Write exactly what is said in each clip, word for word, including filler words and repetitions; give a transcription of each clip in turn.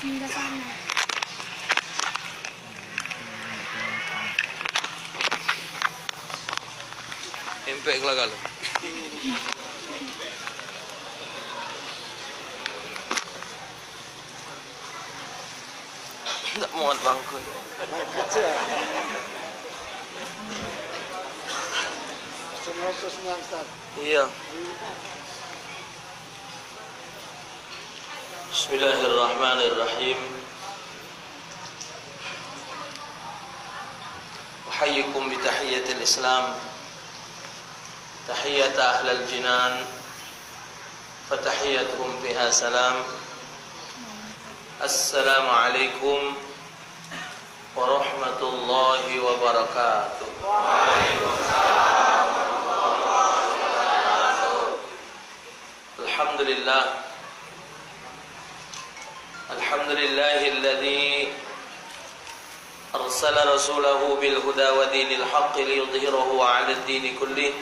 Empek kelagal. Tak muat bangku. Iya. Bismillahirrahmanirrahim. Uhayyikum bi tahiyatil Islam, tahiyata ahlal jinan, fatahiyatuhum fiha salam. Assalamu alaikum warahmatullahi wabarakatuh. Alhamdulillah. Alhamdulillahilladzi arsala rasulahu bil huda wa dinil haqqi liyudhhirahu 'alad dini kullih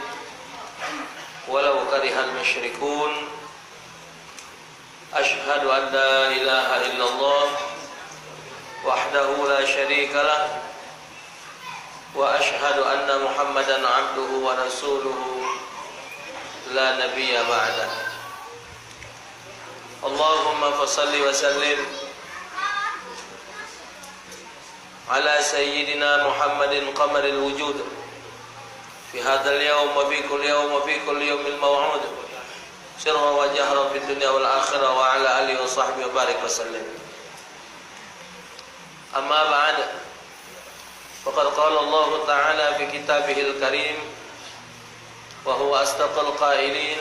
walau karihal musyrikun. Asyhadu an la ilaha illallah wahdahu la syarika lah, wa asyhadu anna Muhammadan abduhu wa rasuluhu la nabiyya ba'dah. Allahumma fasalli wa sallim ala sayyidina Muhammadin qamaril wujud fi hadzal yaum wa fi kulli yaum wa fi kulli yaumil maw'ud, sirran wa jahran fid dunya wal akhirah, wa ala alihi wa sahbihi wa barik wa sallim. Amma ba'd. Faqad qala Allahu ta'ala fi kitabihil karim wa huwa asdaqul qailin,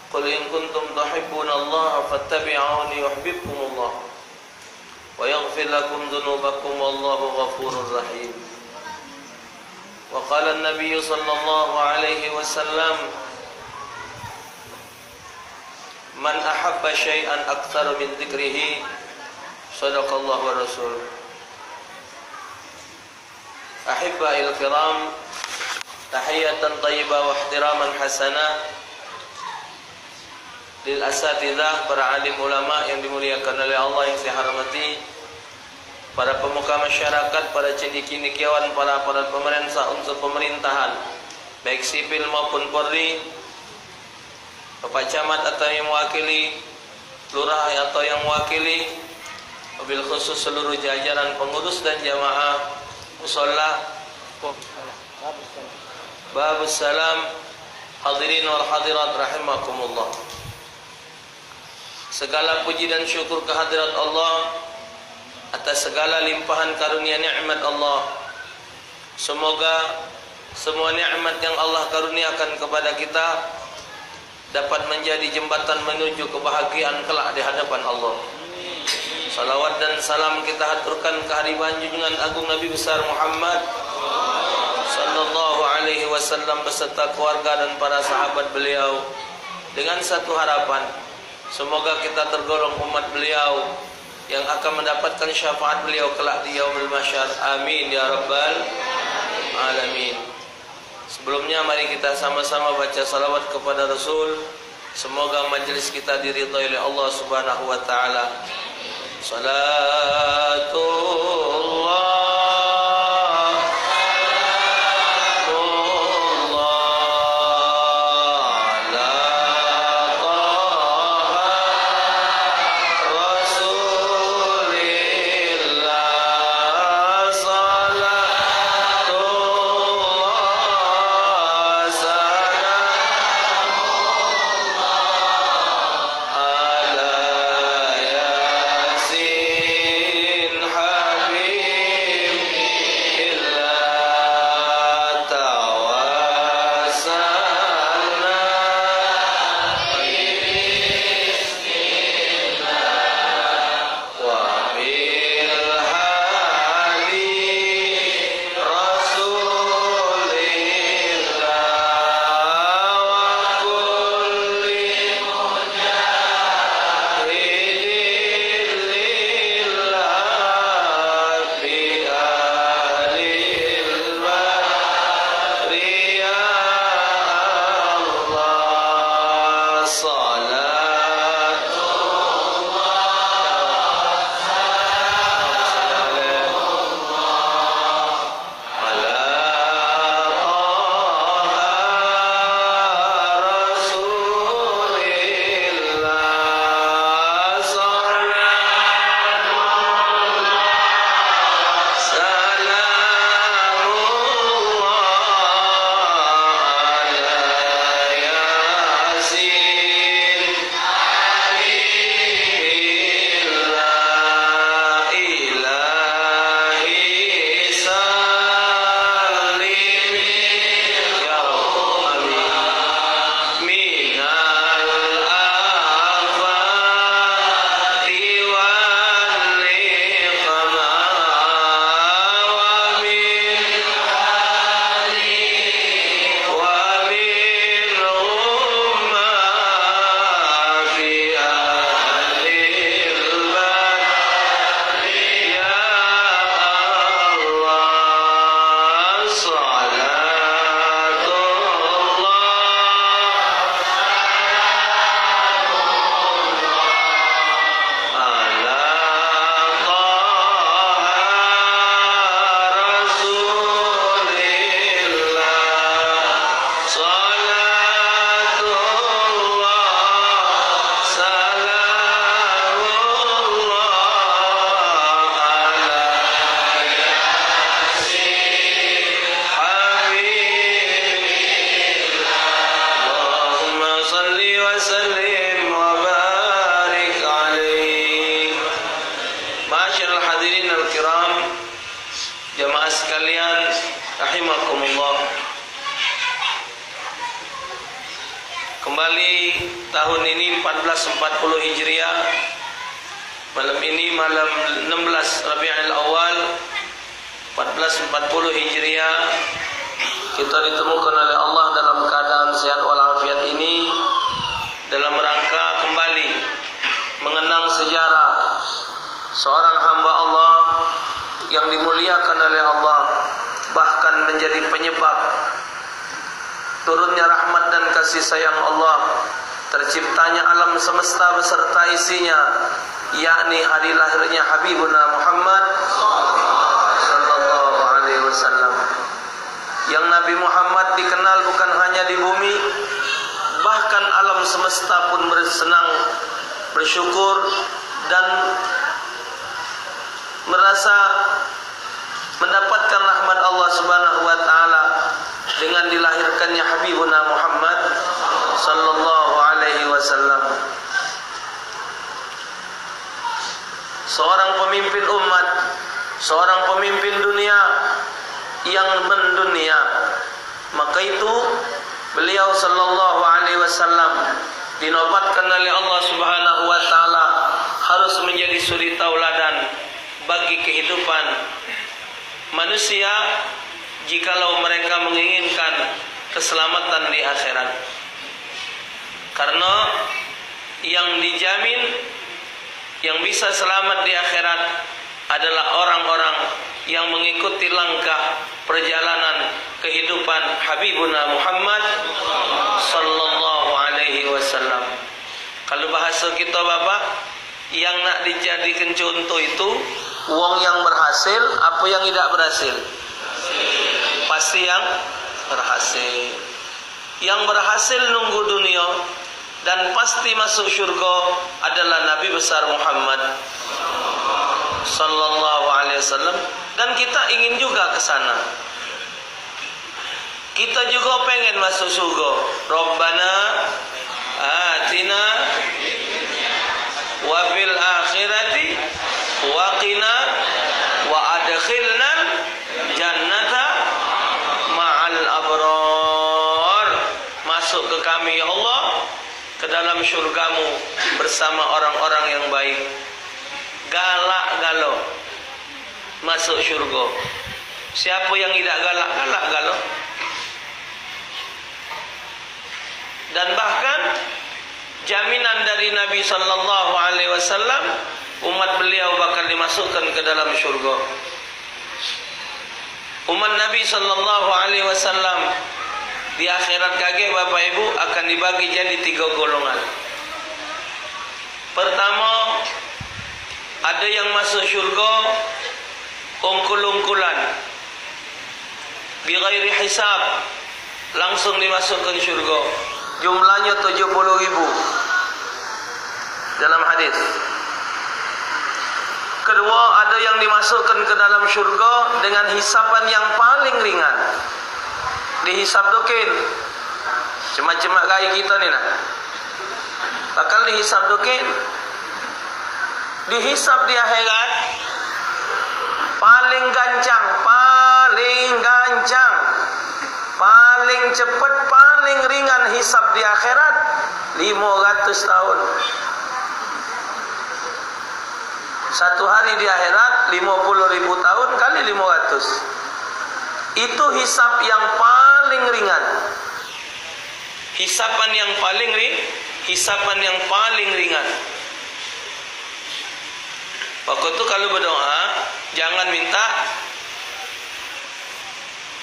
"Qul in kuntum tuhibbunallaha fattabi'uni yuhibbukumullah wa yaghfir lakum dzunubakum wallahu ghafurur rahim." Wa qala an-nabiyyu sallallahu alaihi wasallam, "Man ahabba syai'an aktsara min dzikrihi, sadaqallahu wa rasul." Ahibba'il kiram, tahiyatan thayyibah wa ihtiraman hasana lil asatidzah, para alim ulama yang dimuliakan oleh Allah yang saya hormati, para pemuka masyarakat, para cendekiawan, para aparat pemerintah, unsur pemerintahan, baik sipil maupun Polri, Bapak Camat atau yang mewakili, Lurah atau yang mewakili, wabil khusus seluruh jajaran pengurus dan jamaah mushola Babus Salam, hadirin wal hadirat rahimakumullah. Segala puji dan syukur kehadirat Allah atas segala limpahan karunia nikmat Allah. Semoga semua nikmat yang Allah karuniakan kepada kita dapat menjadi jembatan menuju kebahagiaan kelak di hadapan Allah. Salawat dan salam kita haturkan kehadiran junjungan agung Nabi besar Muhammad sallallahu alaihi wasallam beserta keluarga dan para sahabat beliau, dengan satu harapan, semoga kita tergolong umat beliau yang akan mendapatkan syafaat beliau kelak di Yaumul Mahsyar. Amin ya rabbal alamin. Sebelumnya, mari kita sama-sama baca salawat kepada Rasul. Semoga majlis kita diridhai oleh Allah Subhanahu wa taala. Salatullah Kembali tahun ini empat belas empat puluh Hijriah. Malam ini malam enam belas Rabiul Awal empat belas empat puluh Hijriah. Kita ditemukan oleh Allah dalam keadaan sehat walafiat ini dalam rangka kembali mengenang sejarah seorang hamba Allah yang dimuliakan oleh Allah, bahkan menjadi penyebab turunnya rahmat dan kasih sayang Allah, terciptanya alam semesta beserta isinya, yakni hari lahirnya Habibuna Muhammad sallallahu alaihi wasallam. Yang Nabi Muhammad dikenal bukan hanya di bumi, bahkan alam semesta pun bersenang, bersyukur, dan merasa mendapatkan rahmat Allah Subhanahu wa taala dengan dilahirkannya Habibuna Muhammad sallallahu alaihi wasallam. Seorang pemimpin umat, seorang pemimpin dunia yang mendunia. Maka itu, beliau sallallahu alaihi wasallam dinobatkan oleh Allah Subhanahu wa taala harus menjadi suri tauladan bagi kehidupan manusia jikalau mereka menginginkan keselamatan di akhirat. Karena yang dijamin, yang bisa selamat di akhirat adalah orang-orang yang mengikuti langkah perjalanan kehidupan Habibuna Muhammad sallallahu alaihi wasallam. Kalau bahasa kita, Bapak, yang nak dijadikan contoh itu wong yang berhasil apa yang tidak berhasil? Pasti yang berhasil. Yang berhasil nunggu dunia dan pasti masuk syurga adalah Nabi besar Muhammad sallallahu alaihi wasallam, dan kita ingin juga ke sana. Kita juga pengen masuk syurga. Rabbana atina wa fil akhirati wa qina wa adkhilnal jannata ma'al abrar. Masuk ke kami, ya Allah, ke dalam syurgamu bersama orang-orang yang baik. Galak galo masuk syurga. Siapa yang tidak galak, galak galo. Dan bahkan jaminan dari Nabi sallallahu alaihi wasallam, umat beliau bakal dimasukkan ke dalam syurga. Umat Nabi sallallahu alaihi wasallam di akhirat kagek, Bapak Ibu, akan dibagi jadi tiga golongan. Pertama, ada yang masuk syurga ungkul-ungkulan, bighairi hisab, langsung dimasukkan syurga. Jumlahnyo tujuh puluh ribu dalam hadis. Kedua, ada yang dimasukkan ke dalam syurga dengan hisaban yang paling ringan. Dihisab dokin. Cuma-cuma gai kita ni nah. Bakal dihisab dokin. Dihisab di akhirat paling gancang, paling gancang, paling cepet, paling ringan hisab di akhirat, lima ratus tahun. Satu hari di akhirat, lima puluh ribu tahun kali lima ratus. Itu hisab yang paling ringan. Hisaban yang paling ri-, hisaban yang paling ringan. Waktu tu kalau berdoa, jangan minta,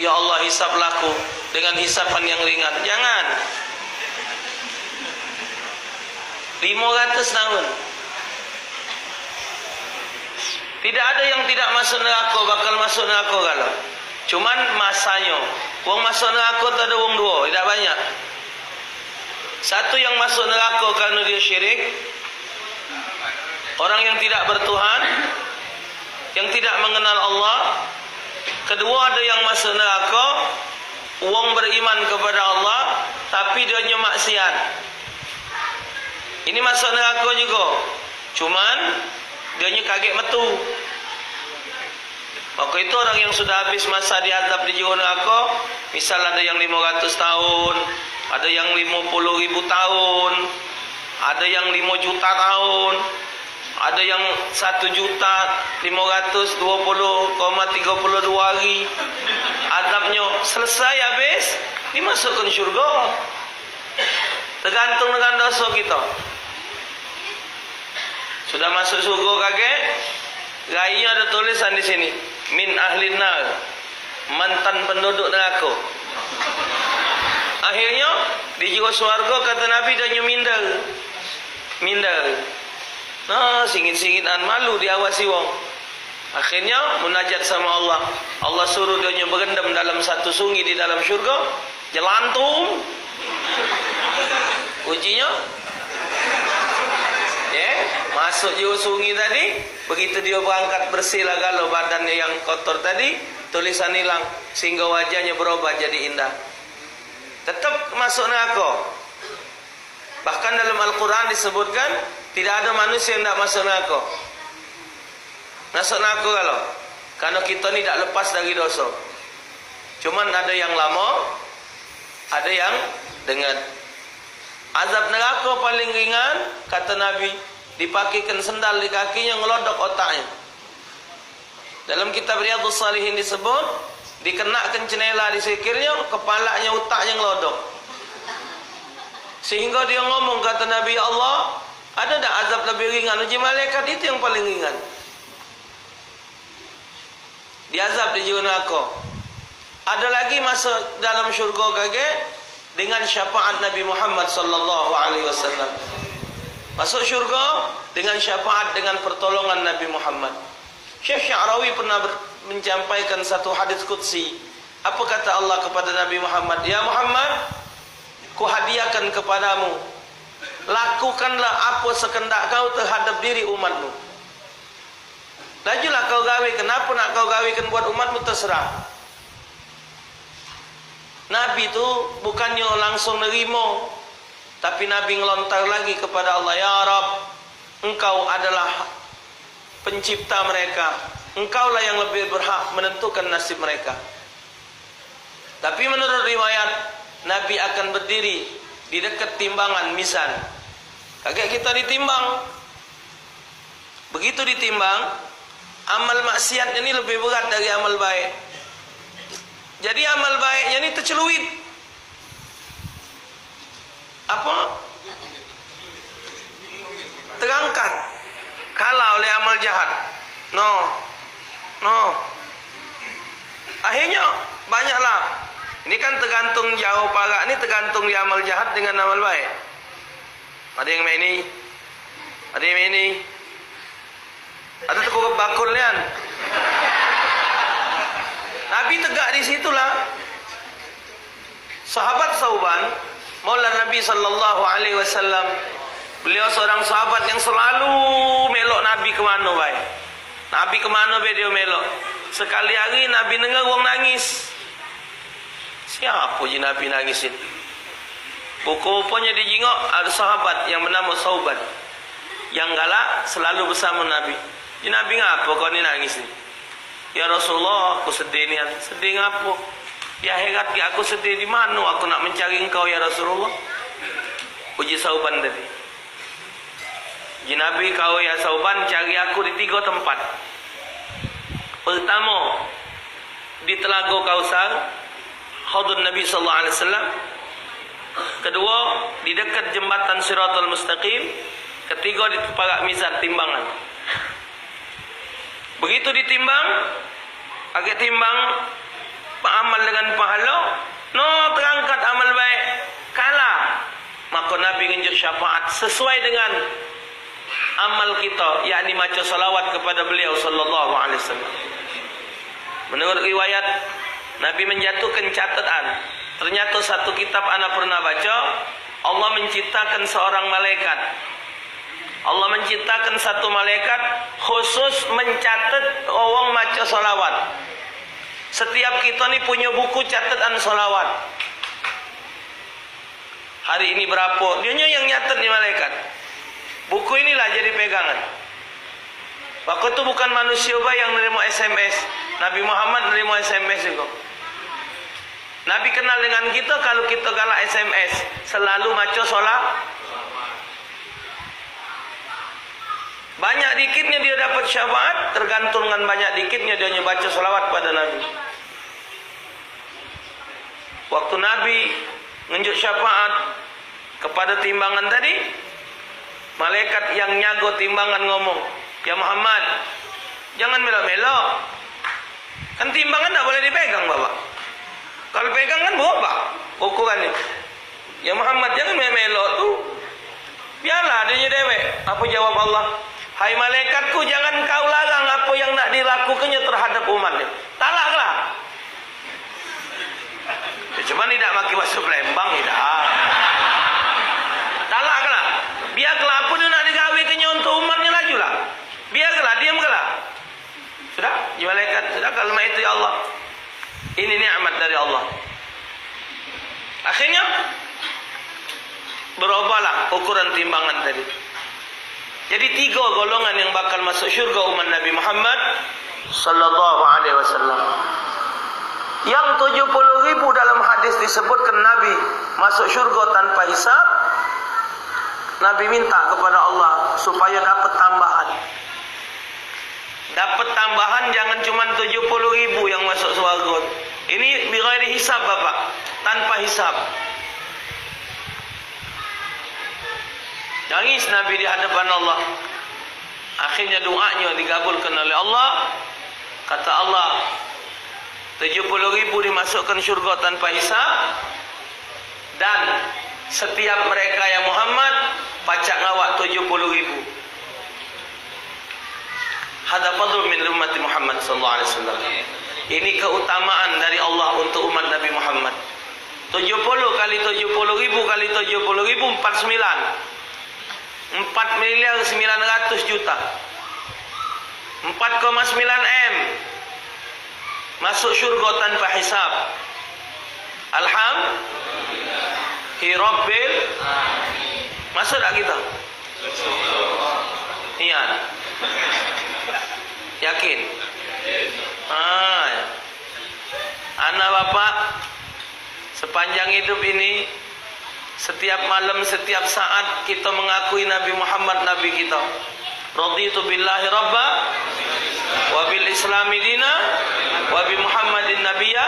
"Ya Allah, hisablah aku dengan hisaban yang ringan." Jangan. Lima ratus tahun. Tidak ada yang tidak masuk neraka, bakal masuk neraka galo. Cuman masanyo. Wong masuk neraka tu ada wong duo, tidak banyak. Satu yang masuk neraka karena dia syirik, orang yang tidak bertuhan, yang tidak mengenal Allah. Kedua, ada yang masuk neraka, wong beriman kepada Allah, tapi dia nyo maksiat. Ini masuk neraka juga. Cuman, dia nyo kagek metu. Maka itu orang yang sudah habis masa diazab di jero neraka, misal ada yang lima ratus tahun, Ada yang lima puluh ribu tahun, ada yang lima juta tahun, ada yang satu juta lima ratus dua puluh koma tiga puluh dua hari. Azabnya selesai habis, dimasukkan syurga. Tergantung dengan dosa kita. Sudah masuk syurga kagek, raya ada tulisan di sini, "Min ahlin nar", mantan penduduk neraka. Akhirnya, di jero swarga, kata Nabi, dah nyu minder. Minder. Nah, singit-singitan malu diawasi wong. Akhirnya, munajat sama Allah. Allah suruh dia nyu berendam dalam satu sungai di dalam syurga. Jelantung. Ujinya, ya, masuk jero sungai tadi. Begitu dia berangkat, bersihlah galo badannya yang kotor tadi, tulisan hilang, sehingga wajahnya berubah jadi indah. Tetap masuk neraka. Bahkan dalam Al-Quran disebutkan, tidak ada manusia yang tidak masuk neraka. Masuk neraka galo. Karena kita ni dak lepas dari dosa. Cuman ada yang lama, ada yang dengat. Azab neraka paling ringan, kata Nabi, dipakekan sendal di kakinya, ngelodok otaknya. Dalam kitab Riyadhus Shalihin disebut, dikenakan cenela di sikilnya, kepalanya, utaknya ngelodok. Sehingga dia ngomong, kata Nabi, "Ya Allah, ada dak azab lebih ringan?" Uji malaikat, "Itu yang paling ringan." Diazab di jero neraka. Ada lagi masuk dalam syurga kagek dengan syafaat Nabi Muhammad sallallahu alaihi wasallam. Masuk syurga dengan syafaat, dengan pertolongan Nabi Muhammad. Syekh Sya'rawi pernah ber-, menyampaikan satu hadis qudsi. Apa kata Allah kepada Nabi Muhammad? "Ya Muhammad, kuhadiahkan kepadamu, lakukanlah apa sekendak kau terhadap diri umatmu." Lajulah kau gawekan, apo nak kau gawekan buat umatmu, terserah. Nabi tu bukannyo langsung nerimo, tapi Nabi ngelontar lagi kepada Allah, "Ya Rabb, Engkau adalah pencipta mereka, Engkaulah yang lebih berhak menentukan nasib mereka." Tapi menurut riwayat, Nabi akan berdiri di dekat timbangan mizan. Kagek kita ditimbang. Begitu ditimbang, amal maksiatnya ni lebih berat dari amal baik. Jadi amal baiknya ni terceluit. Apa? Terangkat. Kalah oleh amal jahat. No. No. Akhirnya, banyaklah. Ini kan tergantung jauh parak ni, tergantung di amal jahat dengan amal baik. Ada yang main ni. Ada yang main ni. Ada tekurup bakul nian. Nabi tegak di situlah. Sahabat Sauban, Maula Nabi sallallahu alaihi wasallam, beliau seorang sahabat yang selalu melok Nabi kemano bae. Nabi kemano bae dia melok. Sekali hari Nabi dengar wong nangis. Siapo ji Nabi nangis itu? Rupo-ruponyo dijingok ada sahabat yang bernamo Sauban. Yang galak selalu bersamo Nabi. Ji Nabi, "Ngapo kau ni nangis ni?" "Ya Rasulullah, aku sedih nian." "Sedih ngapo?" "Di akhirat ge aku sedih, di mano aku nak mencari engkau, ya Rasulullah?" Uji Sauban tadi. Ji Nabi, "Kau, ya Sauban, cari aku di tiga tempat. Pertamo, di Telago Kausar, haudun Nabi sallallahu alaihi wasallam. Kedua, di dekat jembatan Siratal Mustaqim. Ketiga, di parak mizan, timbangan." Begitu ditimbang, agek timbang amal dengan pahalo, no, terangkat amal baik, kalah. Maka Nabi ngenjuk syafaat sesuai dengan amal kita, yakni maca salawat kepada beliau sallallahu alaihi wasallam. Menurut riwayat, Nabi menjatuhkan catatan. Ternyata satu kitab ana pernah baca, Allah menciptakan seorang malaikat. Allah menciptakan satu malaikat khusus mencatat wong maca salawat. Setiap kita ni punya buku catatan salawat. Hari ini berapo? Dia nyo yang nyatet ni malaikat. Buku inilah jadi pegangan. Waktu tu bukan manusia bae yang nerimo S M S. Nabi Muhammad nerimo S M S juga. Nabi kenal dengan kita, kalau kita galak S M S, selalu maco sola-, banyak dikitnya dia dapat syafaat, tergantung dengan banyak dikitnya dia nyebaca salawat pada Nabi. Waktu Nabi ngenjuk syafaat kepada timbangan tadi, malaikat yang nyago timbangan ngomong, "Ya Muhammad, jangan melok-melok." Kan timbangan tak boleh dipegang, Bapak. Kalau pegang kan berubah ukurannya. "Ya Muhammad, jangan melok-melok tu. Biarlah dia dewek." Apa jawab Allah? "Hai malaikatku, jangan kau larang apa yang nak dilakukannya terhadap umatnya. Talaklah." Ya, cuman tidak pakai bahasa Palembang, tidak. Talaklah. Biarlah apa dia nak digawekannya untuk umatnya, lajulah. Biarlah, diamlah. Sudah, ya malaikat, sudah, kalau mak itu, ya Allah. Ini nikmat dari Allah. Akhirnya, berubahlah ukuran timbangan tadi. Jadi, tiga golongan yang bakal masuk syurga umat Nabi Muhammad sallallahu alaihi wasallam. Yang tujuh puluh ribu dalam hadis disebutkan Nabi masuk syurga tanpa hisab. Nabi minta kepada Allah supaya dapat tambahan. Dapat tambahan, jangan cuma tujuh puluh ribu yang masuk swarga. Ini bighairi hisab, Bapak. Tanpa hisab. Nangis Nabi di hadapan Allah. Akhirnya doanya dikabulkan oleh Allah. Kata Allah, tujuh puluh ribu dimasukkan syurga tanpa hisab. Dan setiap mereka, ya Muhammad, pacak ngawak tujuh puluh ribu. Hada fadlun min ummati Muhammad sallallahu alaihi wasallam. Ini keutamaan dari Allah untuk umat Nabi Muhammad. Tujuh puluh kali tujuh puluh ribu kali tujuh puluh ribu, empat sembilan. Empat miliar sembilan ratus juta. Empat koma sembilan M. Masuk syurga tanpa hisab. Alhamdulillahirabbil. Masuk tak kita? Iya. Yakin? Ah, ya. Anak bapak, sepanjang hidup ini, setiap malam, setiap saat kita mengakui Nabi Muhammad Nabi kita. Raditu billahi rabba, wa bil islami dina, wa bi Muhammadin nabiyya.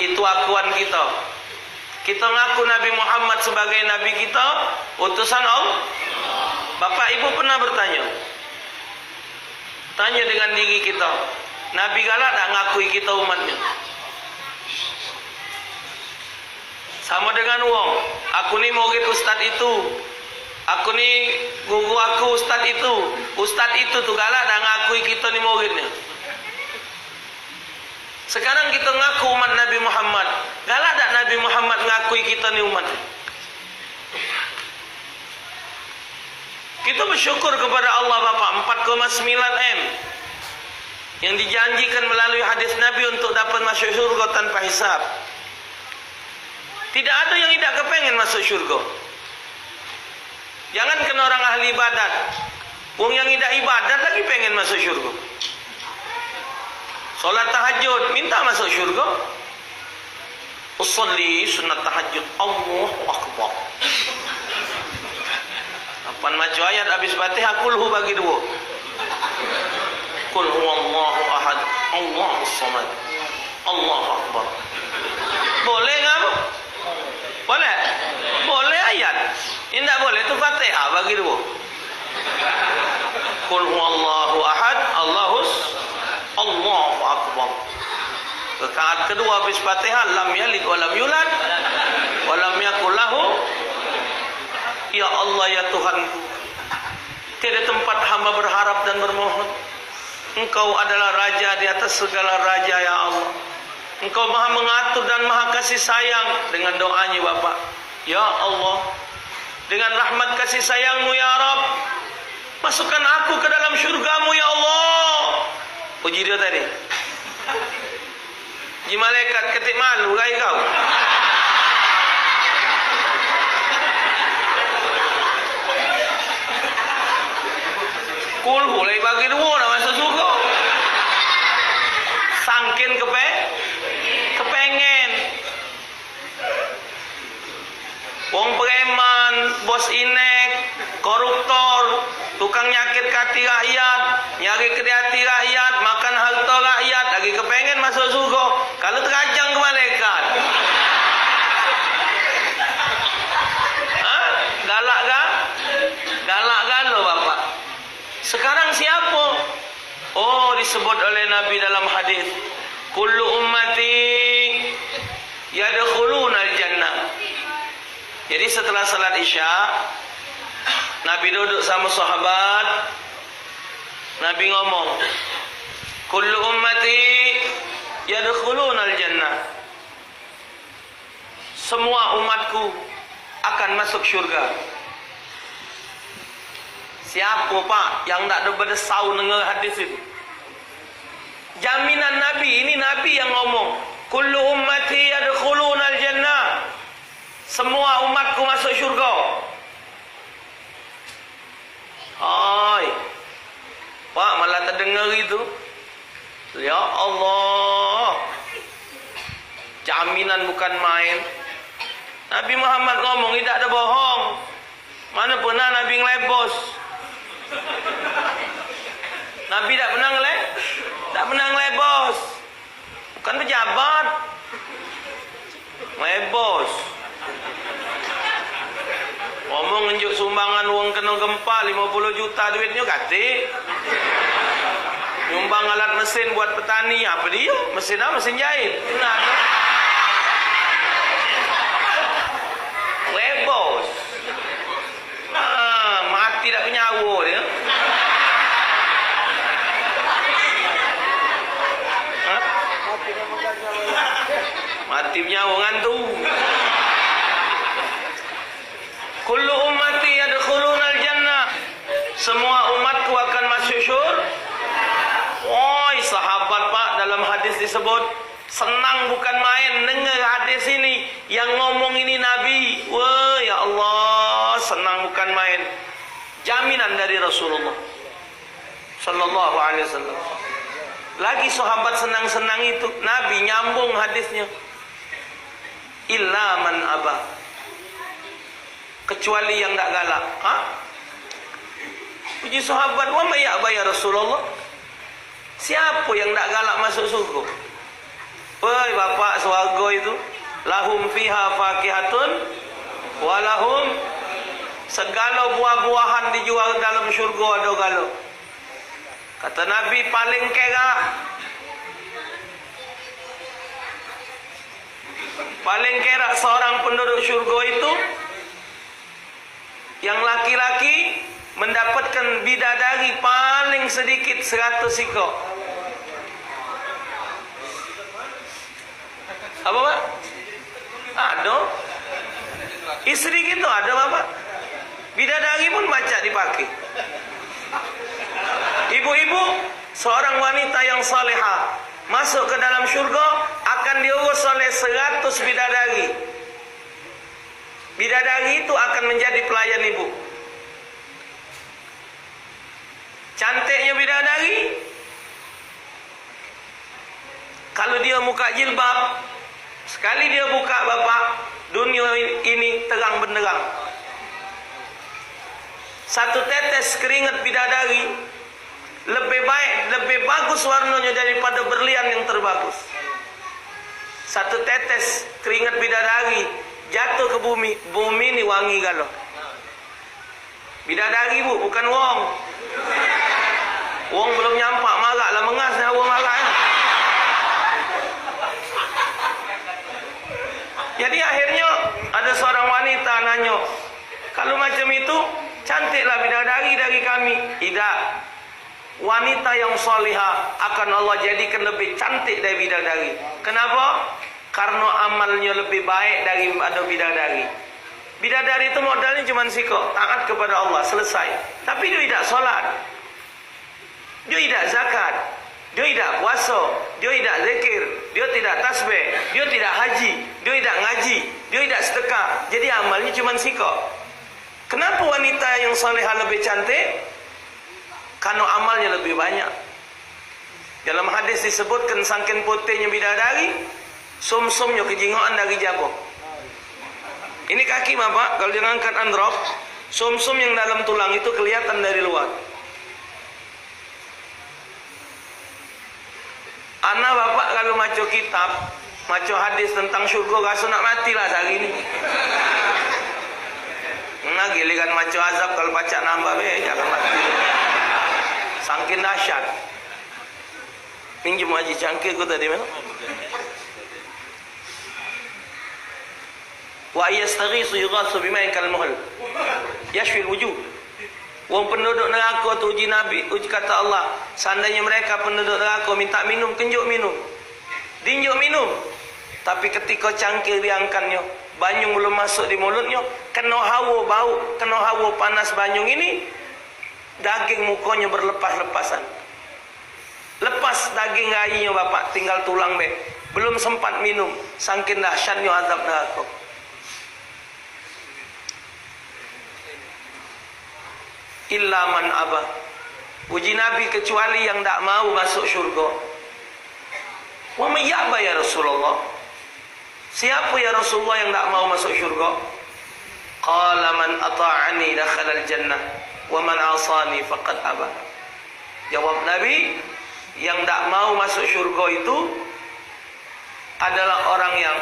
Itu akuan kita. Kita ngaku Nabi Muhammad sebagai Nabi kita, utusan Allah. Bapak Ibu pernah bertanya? Tanya dengan diri kita, Nabi galak dak ngakui kita umatnya? Sama dengan wong, aku ni murid ustaz itu, aku ni guru aku ustaz itu, ustaz itu tu galak dak ngakui kita ni muridnya? Sekarang kita ngaku umat Nabi Muhammad, galak dak Nabi Muhammad ngakui kita ni umatnya? Kita bersyukur kepada Allah, Bapak, empat koma sembilan M yang dijanjikan melalui hadis Nabi untuk dapat masuk syurga tanpa hisab. Tidak ada yang tidak kepengen masuk syurga. Jangan kena orang ahli ibadat. Wong yang tidak ibadat lagi pengen masuk syurga. Salat tahajud, minta masuk syurga. Usalli sunat tahajud. Allahu Akbar. Kapan maco ayat habis Fatihah, kulhu bagi dua. Kul huwallahu ahad. Allahus samad. Allahu Akbar. Boleh ngam? Boleh? Boleh ayat. Indak boleh tu Fatihah bagi dua. Kul huwallahu ahad. Allahus. Allahu Akbar. Rakaat kedua habis Fatihah, lam yalid wa lam yulad, wa lam yakul lahu. Ya Allah, ya Tuhanku, tiada tempat hamba berharap dan bermohon. Engkau adalah raja di atas segala raja, ya Allah. Engkau maha mengatur dan maha kasih sayang. Dengan doanya Bapak, ya Allah, dengan rahmat kasih sayangmu, ya Rabb, masukkan aku ke dalam syurgamu, ya Allah. Puji dia tadi. Ji malaikat, ketik malu kai kau. Kulhu lagi bagi dua nak masuk surga. Sangkin kepe-, kepengen. Bos inek, koruptor, tukang nyakit hati rakyat, nyari ke hati rakyat, makan harta rakyat, lagi kepengen masuk surga. Kalau terajang ke malaikat. Hah? Galak kan? Galak kan lo, Bapak? Sekarang siapa? Oh, disebut oleh Nabi dalam hadis, "Kullu ummati yadkhulunal jannah." Jadi setelah salat Isya, Nabi duduk sama sahabat, Nabi ngomong, "Kullu ummati yadkhulunal jannah." Semua umatku akan masuk syurga. Siapa, Pak, yang dak ada bedesau denger hadis itu? Jaminan Nabi, ini Nabi yang ngomong, "Kullu ummati yadkhulunal jannah." Semua umatku masuk syurga. Hai. Pak, malah terdengar itu. Ya Allah. Jaminan bukan main. Nabi Muhammad ngomong, tidak ada bohong. Mana pernah Nabi ngelebos? Nabi tak pernah ngele-, tak pernah ngelebos. Bukan pejabat. Ngelebos. Ngomong ngenjuk sumbangan wong kena gempa lima puluh juta duitnyo katik. Nyumbang alat mesin buat petani, apa dia? Mesin apa? Mesin jahit. Nah, ngelebos. Ah, mati dak benyawo dia. Hah? Mati benyawo ngantu. "Kullu ummati yadkhulunal jannah." Semua umatku akan masuk syur-, Woi, sahabat, Pak, dalam hadis disebut, senang bukan main denger hadis ini. Yang ngomong ini Nabi. Wah, ya Allah, senang bukan main. Jaminan dari Rasulullah sallallahu alaihi wasallam. Lagi sahabat senang-senang itu, Nabi nyambung hadisnya. "Illa man aba." Kecuali yang dak galak. Ha? Puji sahabat, "Wa may ya'ba ya Rasulullah?" Siapa yang dak galak masuk surga? Woi, Bapak, swarga itu, "Lahum fiha fakihatun wa lahum," segala buah-buahan dijual dalam syurga ada galo. Kata Nabi, paling kera, paling kera seorang penduduk syurga itu yang laki-laki mendapatkan bidadari paling sedikit seratus ikok. Apa, Pak? Ada. Istri kita ada, Bapak. Bidadari pun banyak dipakai. Ibu-ibu, seorang wanita yang salehah masuk ke dalam syurga akan diurus oleh seratus bidadari. Bidadari itu akan menjadi pelayan ibu. Cantiknya bidadari, kalau dia buka jilbab, sekali dia buka, Bapak, dunia ini terang benderang. Satu tetes keringat bidadari lebih baik, lebih bagus warnanya daripada berlian yang terbagus. Satu tetes keringat bidadari jatuh ke bumi, bumi ni wangi galo. Bidadari, Bu, bukan wong. Wong belum nyampak marak lah mengas nyawa marak, eh. Jadi akhirnya ada seorang wanita nanyo, "Kalau macam itu, cantiklah bidadari dari kami." Idak. Wanita yang salihah akan Allah jadikan lebih cantik dari bidadari. Kenapa? Karena amalnya lebih baik daripada bidadari. Bidadari itu modalnya cuma sikok, taat kepada Allah, selesai. Tapi dia tidak salat. Dia tidak zakat. Dia tidak puasa. Dia tidak zikir. Dia tidak tasbih. Dia tidak haji. Dia tidak ngaji. Dia tidak sedekah. Jadi amalnya cuma sikok. Kenapa wanita yang salihah lebih cantik? Karena amalnya lebih banyak. Dalam hadis disebutkan, sangkin putihnya bidadari, sumsumnya kejingoan dari jabah. Ini kaki bapak, kalau dia ngangkat androp, sumsum yang dalam tulang itu kelihatan dari luar. Ana bapak kalau maco kitab, maco hadis tentang syurga, raso nak mati lah sehari ni. Nah, giliran maco azab, kalau pacak nambah be, jangan mati. Sangkin dahsyat. Minjem Haji cangkir ku tadi, mana? Wa yastaghisu yughatsu bima'in kal muhl yashfil wujuh. Wong penduduk neraka tu, uji Nabi, uji, kata Allah, seandainya mereka penduduk neraka minta minum, kenjuk minum. Dinjuk minum. Tapi ketika cangkir diangkatnya, banyu belum masuk di mulutnya, kena hawa bau, kena hawa panas banyu ini, daging mukanya berlepas-lepasan. Lepas daging rainyo bapak, tinggal tulang be. Belum sempat minum, sangkin dahsyatnyo azab neraka. Illa man aba. Uji Nabi, kecuali yang dak mau masuk syurga. Wa man ya'ba ya Rasulullah? Siapa ya Rasulullah yang dak mau masuk syurga? Qala man ata'ani dakhalal jannah wa man asani faqad aba. Jawab Nabi, yang dak mau masuk syurga itu adalah orang yang,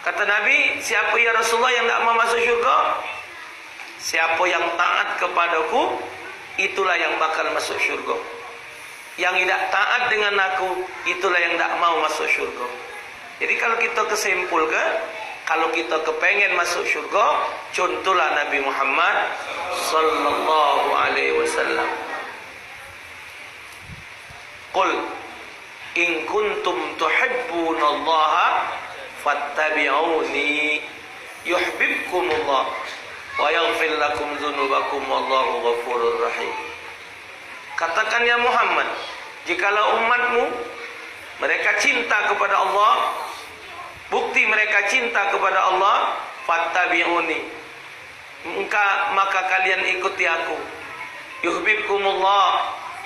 kata Nabi, siapa ya Rasulullah yang dak mau masuk syurga? Siapa yang taat kepadaku, itulah yang bakal masuk syurga. Yang idak taat dengan aku, itulah yang dak mau masuk syurga. Jadi, kalau kita kesimpulke, kalau kita kepengen masuk syurga, contohlah Nabi Muhammad sallallahu alaihi wasallam. Qul in kuntum tuhibbunallaha fattabi'uni yuhibbukumullah wa yaghfir lakum dzunubakum wallahu ghafurur rahim. Katakan, ya Muhammad, jikalau umatmu mereka cinta kepada Allah, bukti mereka cinta kepada Allah, fattabi'uni, engka, maka kalian ikuti aku. Yuhibbukumullah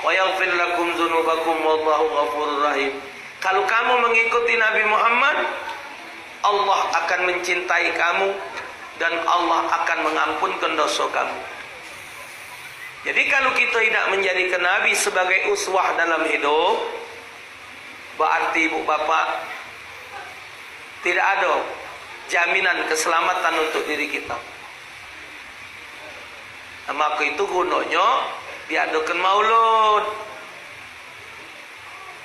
wa yaghfir lakum dzunubakum wallahu ghafurur rahim. Kalau kamu mengikuti Nabi Muhammad, Allah akan mencintai kamu dan Allah akan mengampunkan dosa kamu. Jadi, kalau kita tidak menjadikan Nabi sebagai uswah dalam hidup, berarti, ibu bapak, tidak ada jaminan keselamatan untuk diri kita. Nah, maka itu gunanya diadakan maulud.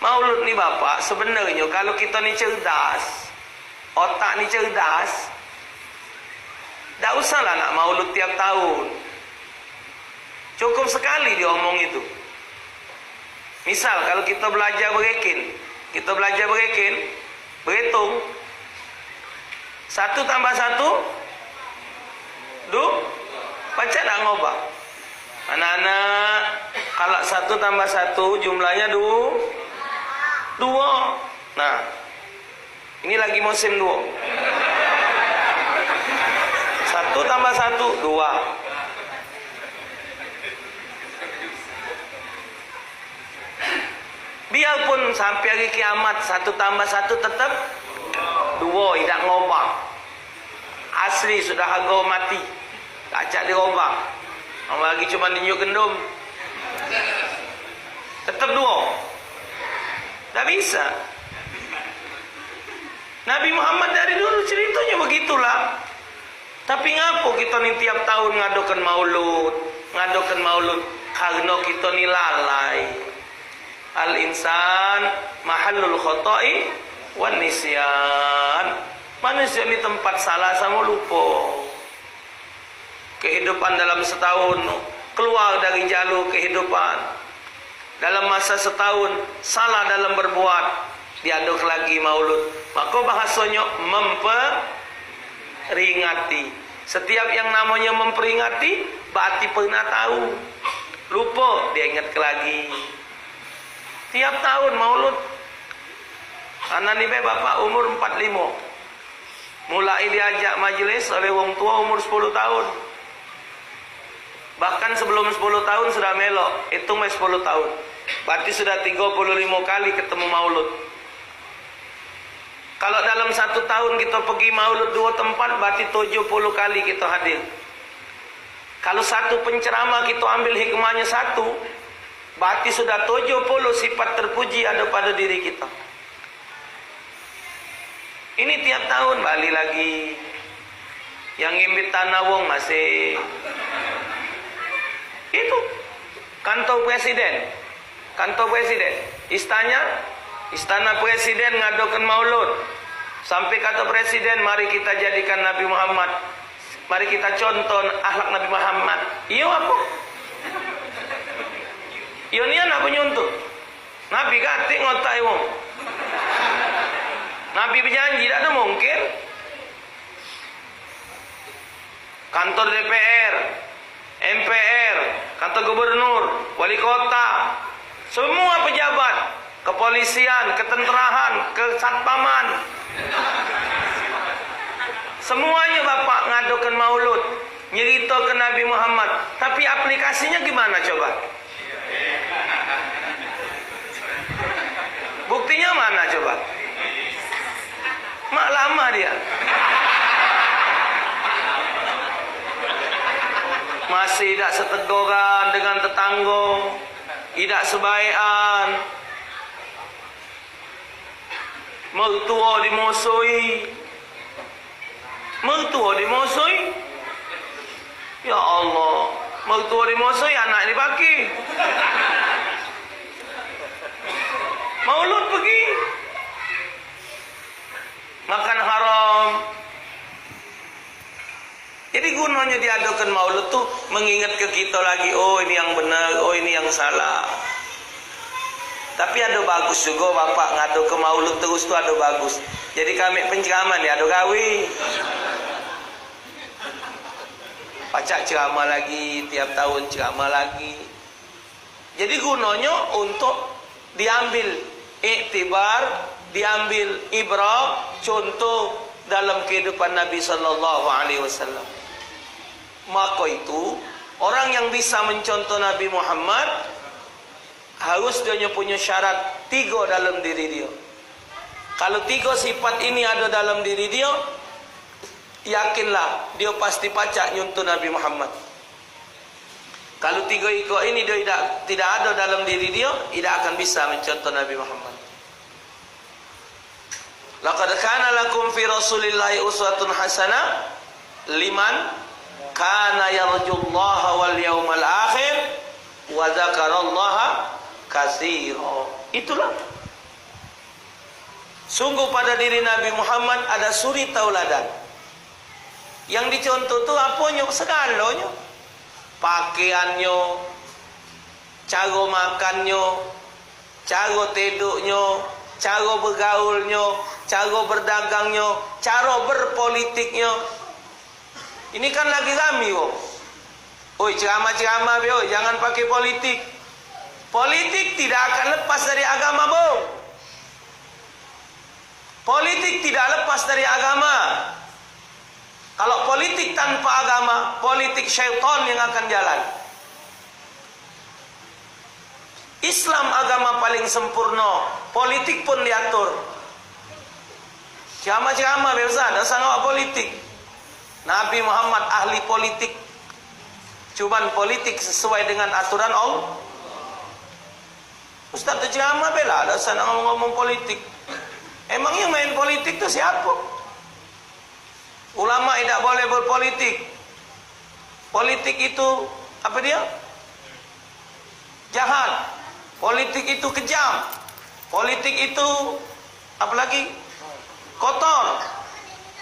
Maulud ni, bapak, sebenarnya kalau kita ni cerdas, otak ni cerdas, dak usahlah nak maulud tiap tahun. Cukup sekali diomong itu. Misal, kalau kita belajar berekin, kita belajar berekin, beretung, satu tambah satu, du, pacak dak ngobah? Anak-anak, kalau satu tambah satu, jumlahnya du, dua. Nah, ini lagi musim duo. Satu tambah satu, dua. Biarpun sampai hari kiamat, satu tambah satu tetap duo, idak ngobah. Asli sudah harga mati. Dak cak dirobah. Apalagi cuma ninjuk gendum. Tetap duo. Dak bisa. Nabi Muhammad dari dulu ceritanya begitulah. Tapi ngapo kita ni tiap tahun ngadokan maulud, ngadokan maulud? Karena kita ni lalai. Al insan mahallul khoto'i wan nisyan. Manusia ni tempat salah sama lupa. Kehidupan dalam setahun, keluar dari jalur kehidupan. Dalam masa setahun, salah dalam berbuat, diaduk lagi maulud. Maka bahasanya memperingati. Setiap yang namanya memperingati, berarti pernah tahu. Lupa, dia ingat lagi. Tiap tahun maulud. Anak ni be bapak umur empat lima. Mulai diajak majelis oleh wong tua umur sepuluh tahun. Bahkan sebelum sepuluh tahun sudah melok, hitung be sepuluh tahun. Berarti sudah tiga puluh lima kali ketemu maulud. Kalau dalam satu tahun kita pergi maulud dua tempat, berarti tujuh puluh kali kita hadir. Kalau satu penceramah kita ambil hikmahnya satu, berarti sudah tujuh puluh sifat terpuji ada pada diri kita. Ini tiap tahun balik lagi. Yang ngimbit tanah wong masih. Itu kantor presiden. Kantor presiden. Istana, istana presiden ngadokan maulud. Sampai kata presiden, "Mari kita jadikan Nabi Muhammad. Mari kita contoh akhlak Nabi Muhammad." Iyo apa? Iyo nian apa nyontoh? Nabi katik ngotak wong. Nabi berjanji, tak ada mungkin. Kantor D P R, M P R, kantor gubernur, wali kota, semua pejabat, kepolisian, ketenterahan, kesatpaman. Semuanya bapak ngadokan maulud, nyeritakan Nabi Muhammad. Tapi aplikasinya gimana coba? Buktinya mana coba? Mak lama dia. Masih idak setegoran dengan tetanggo, idak sebaikan. Mertua dimosoi. Mertua dimosoi. Ya Allah, mertua dimosoi, anak dibaki. Maulud pergi. Makan haram. Jadi gunonyo diadokan maulud tu mengingat ke kito lagi, oh ini yang benar, oh ini yang salah. Tapi ado bagus jugo bapak ngado ke maulud terus tu ado bagus. Jadi kami penceramah ni ado gawe. Pacak ceramah lagi, tiap tahun ceramah lagi. Jadi gunonyo untuk diambil iktibar, diambil ibrah, contoh dalam kehidupan Nabi sallallahu alaihi wasallam. Maka itu, orang yang bisa mencontoh Nabi Muhammad harus dia punyo syarat tigo dalam diri dia. Kalau tigo sifat ini ada dalam diri dia, yakinlah dia pasti pacak nyontoh Nabi Muhammad. Kalau tigo iko ini dia tidak, tidak ada dalam diri dia, tidak akan bisa mencontoh Nabi Muhammad. Laqad kana lakum fi Rasulillahi uswatun hasanah liman kana yarjullaha wal yaumal akhir wa dzakarallaha katsira. Itulah. Sungguh pada diri Nabi Muhammad ada suri tauladan. Yang dicontoh tu aponyo? Segalonyo. Pakaiannyo, caro makannyo, caro tedoknyo, caro begaulnyo, caro berdagangnyo, caro berpolitiknyo. Ini kan lagi rami wong. Oi, ceramah-ceramah be, oi, jangan pakai politik. Politik tidak akan lepas dari agama, Bung. Politik tidak lepas dari agama. Kalau politik tanpa agama, politik syaitan yang akan jalan. Islam agama paling sempurna, politik pun diatur. Ceramah-ceramah be, Ustaz, dak usah ngawak politik. Nabi Muhammad ahli politik. Cuman politik sesuai dengan aturan Allah. Ustaz tu ceramah be lah, dak usah nak ngomong-ngomong politik. Emang yang main politik tu siapa? Ulama tidak boleh berpolitik. Politik itu, apa dia? Jahat. Politik itu kejam. Politik itu, apa lagi? Kotor.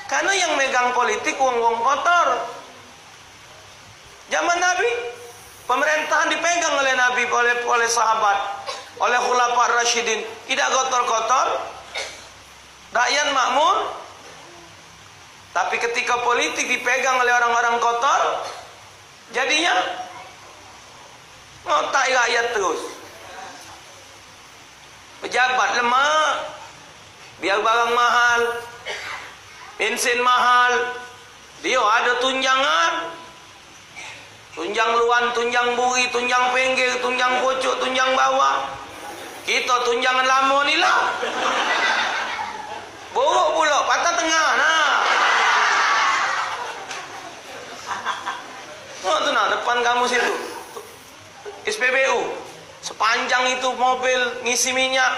Karena yang megang politik wong-wong kotor. Zaman Nabi, pemerintahan dipegang oleh Nabi, oleh, oleh sahabat, oleh khulafa rasyidin. Tidak kotor-kotor. Rakyat makmur. Tapi ketika politik dipegang oleh orang-orang kotor, jadinya ngotak rakyat terus. Pejabat lemak, biar barang mahal, bensin mahal, dia ada tunjangan. Tunjang luan, tunjang buri, tunjang pinggir, tunjang pucuk, tunjang bawah. Kita tunjangan lama ni lah. Buruk pulok, patah tengah, nah. Tengok tu nah, depan kamu situ. S P B U. Sepanjang itu mobil ngisi minyak.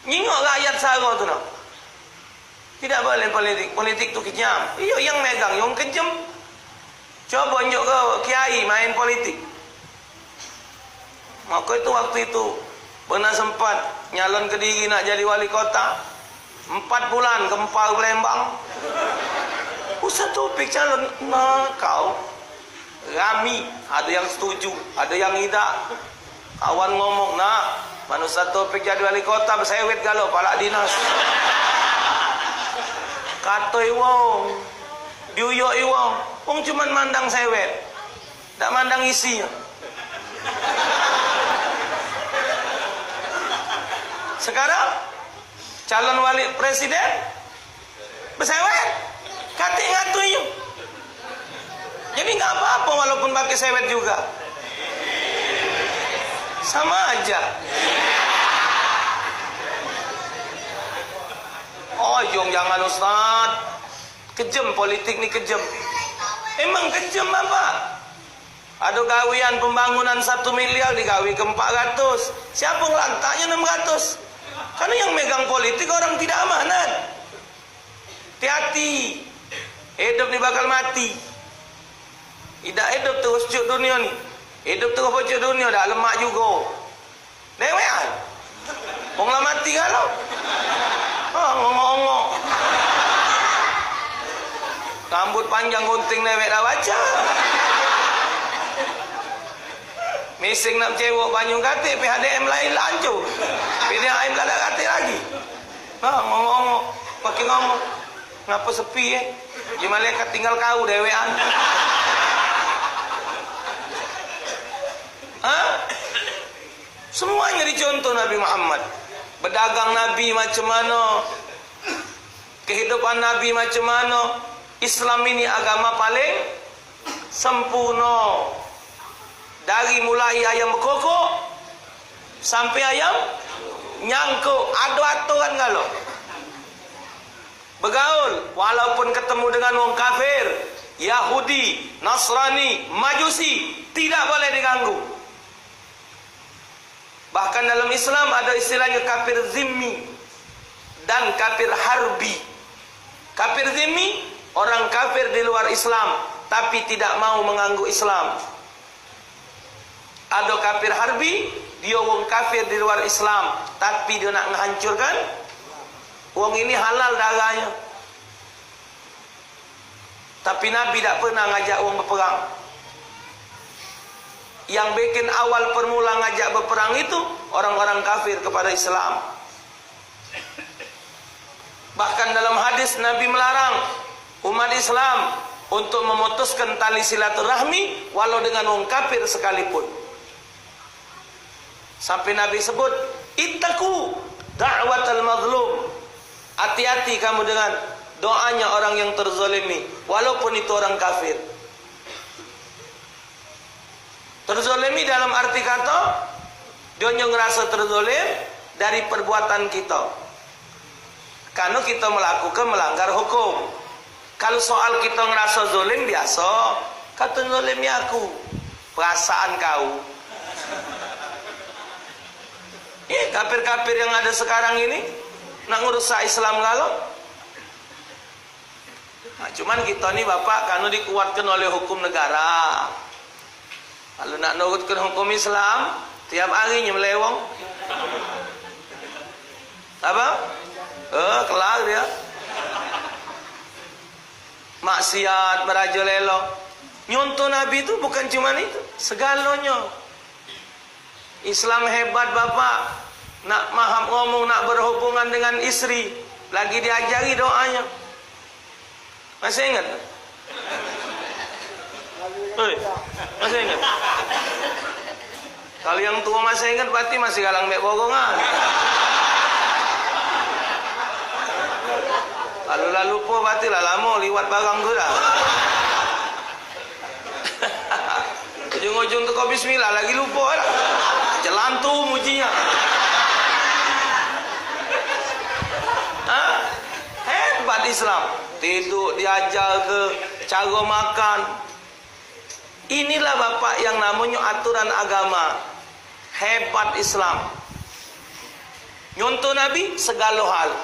Nyingok rakyat saro tu nah. Tidak boleh politik. Politik tu kejam. Iyo, yang megang, yang kejam. Coba njuk ke kiai main politik. Maka itu waktu itu pernah sempat nyalon ke diri nak jadi wali kota. Empat bulan kempar Palembang. Ustaz Taufik calon. Nah, kau. Rami. Ada yang setuju, ada yang idak. Kawan ngomong, "Nak, man Ustaz Taufik jadi wali kota, besewet galo palak dinas." Katoi wong. Diuyok wong. Wong cuman mandang sewet. Dak mandang isi. Sekarang calon wali presiden besewet, katik ngatui. Jadi nggak apa-apa walaupun pakai sewet juga. Sama aja. Oh, jong jangan Ustaz. Kejem politik ni, kejem. Emang kejem apa? Ado gawean pembangunan satu miliar digawe ke empat ratus. Siapa ngelantaknya enam ratus? Karena yang megang politik orang tidak amanat. Hati-hati. Hidup ni bakal mati. Idak hidup terus cuk dunia ni. Hidup terus cuk dunia dak lemak juga. Dewean. Wong la mati galo. Ha, ngongok-ngongok. Rambut panjang gunting dewek dah baca. Mising nak cewek banyu katik, P H D M lain la ancur. P D A M la dak katik lagi. Ha, ngongok-ngongok. Pakai ngomong. Ngapa sepi, eh? Di malaikat tinggal kau dewean. Ha? Semuanya dicontoh Nabi Muhammad. Bedagang Nabi macam mana? Kehidupan Nabi macam mana? Islam ini agama paling sempurna. Dari mulai ayam bekokok sampai ayam nyangkuk, ada aturan galo. Begaul, walaupun ketemu dengan wong kafir, Yahudi, Nasrani, Majusi, tidak boleh diganggu. Bahkan dalam Islam ada istilahnya kafir zimmi dan kafir harbi. Kafir zimmi, orang kafir di luar Islam, tapi tidak mau mengangguk Islam. Ada kafir harbi, dia wong kafir di luar Islam, tapi dia nak menghancurkan wong ini halal darahnya. Tapi Nabi dak pernah ngajak wong beperang. Yang bikin awal permula ngajak beperang itu orang-orang kafir kepada Islam. Bahkan dalam hadis Nabi melarang umat Islam untuk memutuskan tali silaturahmi walau dengan wong kafir sekalipun. Sampai Nabi sebut, "Ittaqu da'watal mazlum." Hati-hati kamu dengan doanya orang yang terzolimi, walaupun itu orang kafir. Terzolimi dalam arti kata, dia ngerasa terzolim dari perbuatan kita. Karena kita melakukan melanggar hukum. Kalau soal kita ngerasa zolim, biasa, kata zolimi aku. Perasaan kau. Ini kafir-kafir yang ada sekarang ini nak ngerusak Islam galo. Nah, cuman kita ni, Bapak, kanu dikuatkan oleh hukum negara. Kalau nak nurutkan hukum Islam, tiap hari nyembelih wong. Apa? Eh, kelar dia. Maksiat, merajalela. Nyontoh Nabi tu bukan cuman itu, segalanya. Islam hebat, Bapak. Nak mahap ngomong, nak berhubungan dengan istri, lagi diajari doanya. Masih ingat? Oi, masih ingat? Kalau yang tua masih ingat, berarti masih galang mek borongan. Kalau la lupo, berarti la lamo liwat barang tu dah. Ujung-ujung tu kau bismillah, lagi lupo dah. Jelantu mujinyo. Hebat Islam. Tiduk diajar ke, cara makan. Inilah, Bapak, yang namonyo aturan agama. Hebat Islam. Nyontoh Nabi segalo hal.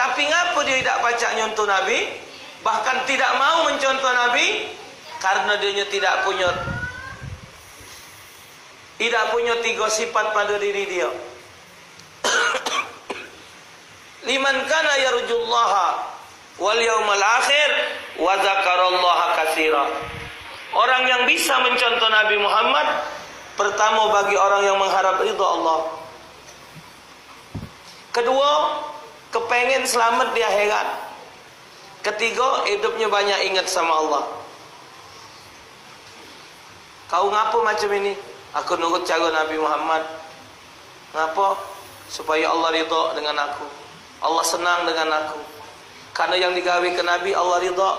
Tapi ngapo dio idak pacak nyontoh Nabi? Bahkan tidak mau mencontoh Nabi? Karena dionyo tidak punyo, idak punyo tigo sifat pada diri dio. Liman kana yarjullaha wal yaumal akhir wa dzakarallaha katsira. Orang yang bisa mencontoh Nabi Muhammad, pertamo bagi orang yang mengharap ridho Allah. Keduo, kepengen selamat di akhirat. Ketigo, hidupnyo banyak ingat sama Allah. Kau ngapo macam ini? Aku nurut cara Nabi Muhammad. Ngapo? Supaya Allah ridho dengan aku. Allah senang dengan aku. Karena yang digawe ke Nabi, Allah ridho.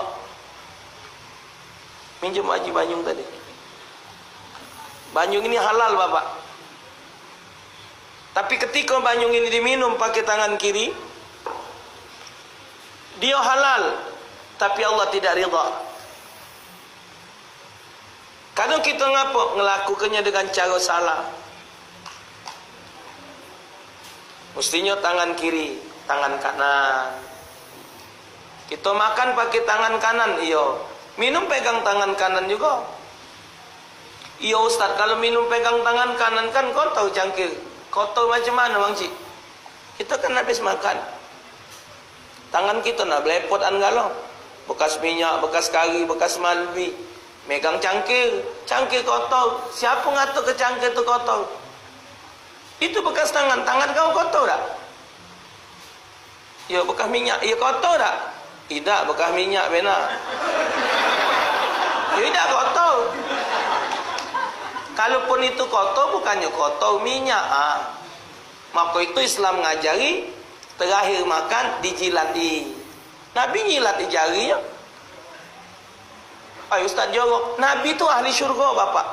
Minjem Haji banyung tadi. Banyung ini halal, Bapak. Tapi ketika banyung ini diminum pakai tangan kiri, dia halal, tapi Allah tidak ridha. Kadang kita ngapa? Ngelakukannya dengan cara salah. Mestinya tangan kiri, tangan kanan. Kita makan pakai tangan kanan, iyo. Minum pegang tangan kanan juga. Iyo, Ustaz, kalau minum pegang tangan kanan kan kotor cangkir. Kotor macam mana, Bang Cik? Kita kan habis makan. Tangan kita nak belepotan galo. Bekas minyak, bekas kari, bekas malbi. Megang cangkir. Cangkir kotor. Siapa ngatur ke cangkir tu kotor? Itu bekas tangan. Tangan kau kotor tak? Yo, bekas minyak. Yo, kotor tak? Idak, bekas minyak bena. Yo, idak kotor. Kalaupun itu kotor, bukannya kotor minyak. Ah. Maka itu Islam ngajari, terakhir makan, dijilati. Nabi nyilati jari, ya. Ay, Ustaz jorok. Nabi tu ahli syurga, Bapak.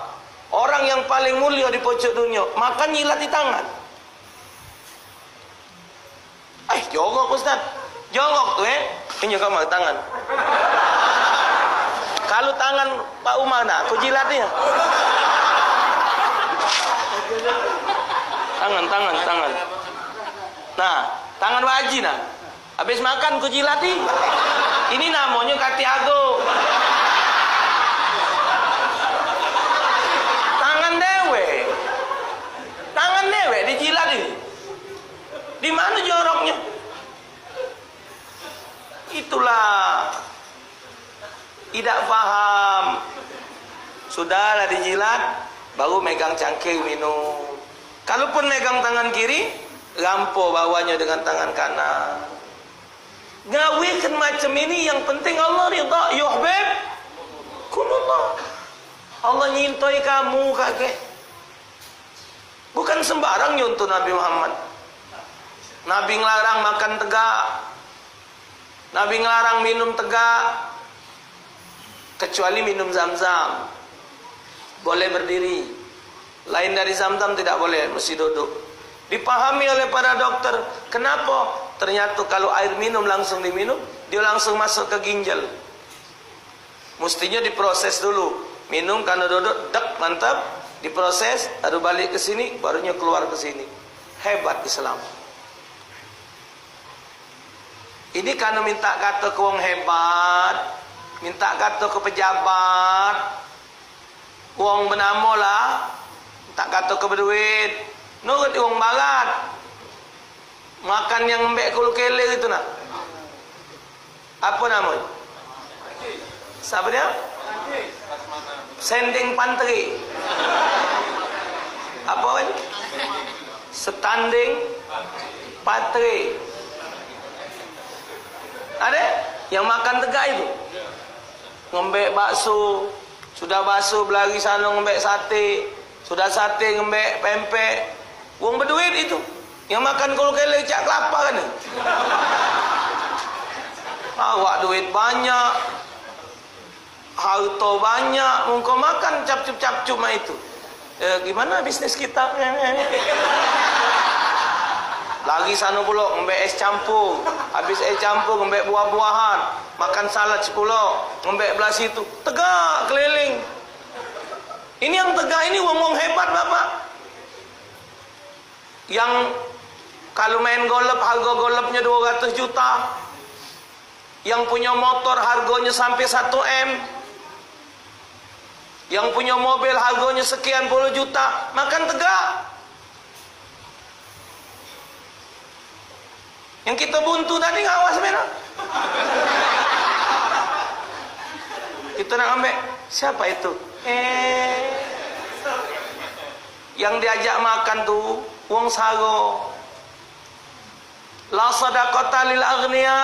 Orang yang paling mulia di pojok dunia. Makan nyilati tangan. Eh, jorok, Ustaz. Jorok tu, eh. Ini kamar tangan. Kalau tangan Pak Umar, nah, aku jilat dia. Tangan, tangan, tangan. Nah, tangan Pak Haji, nah. Habis makan, ku jilat ni. Ini namonyo katiago. Tangan dewek. Tangan dewek dijilat ini. Di mana joroknya? Itulah. Idak paham. Sudahlah dijilat, baru megang cangkir minum. Kalaupun megang tangan kiri, rampo bawahnyo dengan tangan kanan. Gawekan macam ini, yang penting Allah ridha. Yuhbibkumullah. Allah nyintoi kamu kagek. Bukan sembarang nyontoh Nabi Muhammad. Nabi ngelarang makan tegak. Nabi ngelarang minum tegak. Kecuali minum zam-zam. Boleh berdiri. Lain dari zam-zam tidak boleh, mesti duduk. Dipahami oleh para dokter, kenapa? Ternyata kalau air minum langsung diminum, dia langsung masuk ke ginjal. Mestinya diproses dulu. Minum karena duduk, dek, mantap. Diproses, baru balik ke sini, barunya keluar ke sini. Hebat Islam. Ini karena minta kata ke wong hebat, minta kata ke pejabat, wong benamo lah, minta kata ke beduit, nurut wong barat. Makan yang ngembek kulu keler itu nah. Apa namanya? Siapa dia? Sending pantri. Apa kan? Standing pantri. Ada yang makan tegak itu? Ngembek bakso, sudah bakso belari sana ngembek sate, sudah sate ngembek pempek. Wong beduit itu. Yang makan kol kele cak kelapa kan? Awak duit banyak, harta banyak, mungko makan capcum-capcum mak itu. Eh, gimana bisnis kita? Lari sano pulo ngembek es campur. Habis es campur ngembek buah-buahan. Makan salad sepulo, ngembek belah situ. Tegak keliling. Ini yang tegak ini wong-wong hebat, Bapak. Yang kalu main golf, hargo golfnyo duo ratus juta. Yang punyo motor hargonyo sampe satu M. Yang punyo mobil hargonyo sekian puluh juta. Makan tegak. Yang kito buntu tadi ngawas be nah. Kito nak ngambek, siapa itu? Eh. Yang diajak makan tu wong saro. La sadaqata lil aghnia.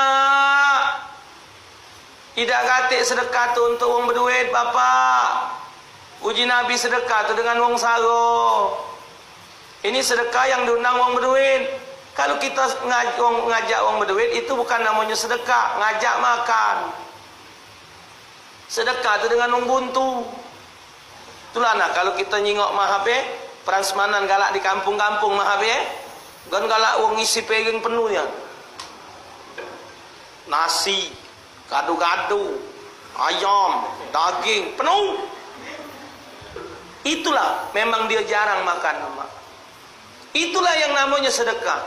Idak katik sedekah tu untuk wong beduit, Bapak. Uji Nabi sedekah tu dengan wong saro. Ini sedekah yang diundang wong beduit. Kalu kita ngaj-, wong, ngajak wong beduit, itu bukan namonyo sedekah, ngajak makan. Sedekah tu dengan wong buntu. Itulah nah, kalu kita nyingok mahape, Prasmanan galak di kampung-kampung mahape, kan galak wong ngisi piring penuh nian. Nasi, gado-gado, ayam, daging, penuh. Itulah memang dia jarang makan lemak. Itulah yang namanya sedekah.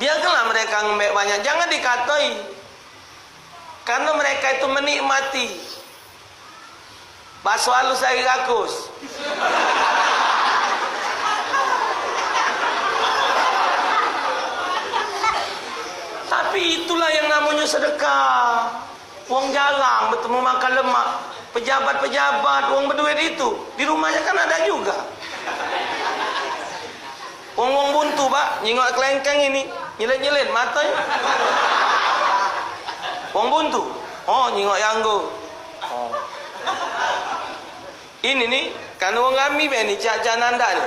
Biarkanlah mereka ngembek banyak, jangan dikatai. Karena mereka itu menikmati. Baso halus ari rakus. Tapi itulah yang namanya sedekah. Wong jarang betemu makan lemak. Pejabat-pejabat, wong beduit itu, di rumahnya kan ada juga. Wong-wong buntu, Pak, nyingok kelengkeng ini, nyelit-nyelit matonyo. Wong buntu. Oh, nyingok yang anggo. Oh. Ini ni, kan wong rami be ni, cak-cak nandak ni.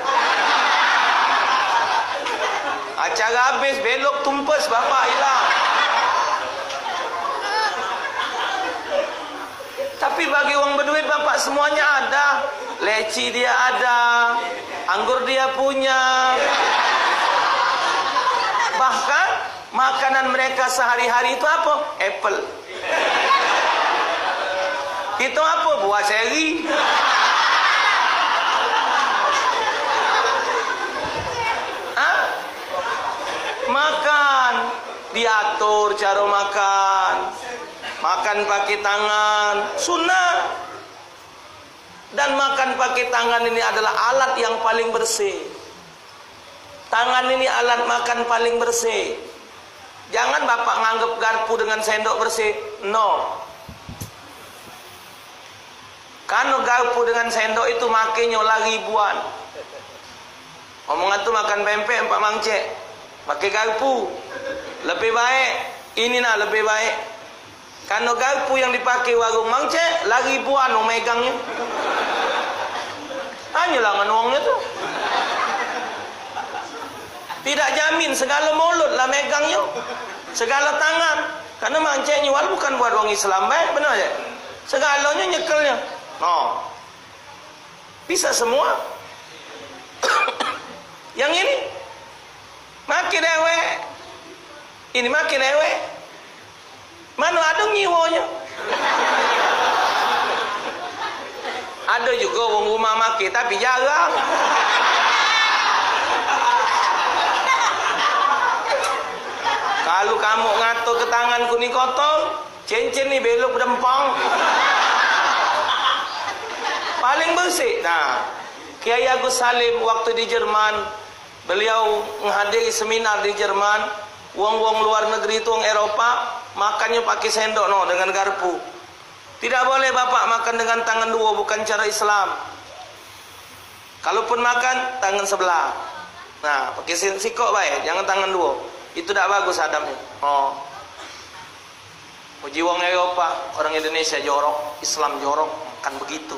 Acara habis, belok tumpes, bapak hilang. Tapi bagi wong beduit, bapak, semuanya ada. Leci dia ada, anggur dia punya. Bahkan makanan mereka sehari-hari itu apa? Apple. Itu apa? Buah seri. Hah? Makan. Diatur cara makan. Makan pakai tangan. Sunnah. Dan makan pakai tangan ini adalah alat yang paling bersih. Tangan ini alat makan paling bersih. Jangan bapak nganggep garpu dengan sendok bersih. No. Karena garpu dengan sendok itu makenyo lah ribuan. Omongan tu makan pempek empat mangcek. Pakai garpu. Lebih baik. Ini nah lebih baik. Karena garpu yang dipakai warung mangcek, lah ribuan wong megangnyo. Tanyalah ngan wongnyo tu. Tidak jamin segala mulut lah megangnyo. Segala tangan. Karena mangcek nyual bukan buat wong Islam bae, benar je. Segalonyo nyekelnyo. No. Bisa semua. Yang ini make dewek. Ini make dewek. Mano ado nyiwonyo? Ado jugo wong rumah make, tapi jarang. Kalu kamu ngato ke tanganku ni kotor, cincin ni belok bedempang. Paling bersih. Nah, Kiai Agus Salim waktu di Jerman, beliau menghadiri seminar di Jerman, wong-wong luar negeri tu, wong Eropa, makannyo pakai sendok no, dengan garpu. Tidak boleh bapak makan dengan tangan duo, bukan cara Islam. Kalaupun makan, tangan sebelah. Nah, pakai sin-, sikok bae, jangan tangan duo. Itu dak bagus adabnyo. Oh. Uji wong Eropa, orang Indonesia jorok, Islam jorok, kan begitu.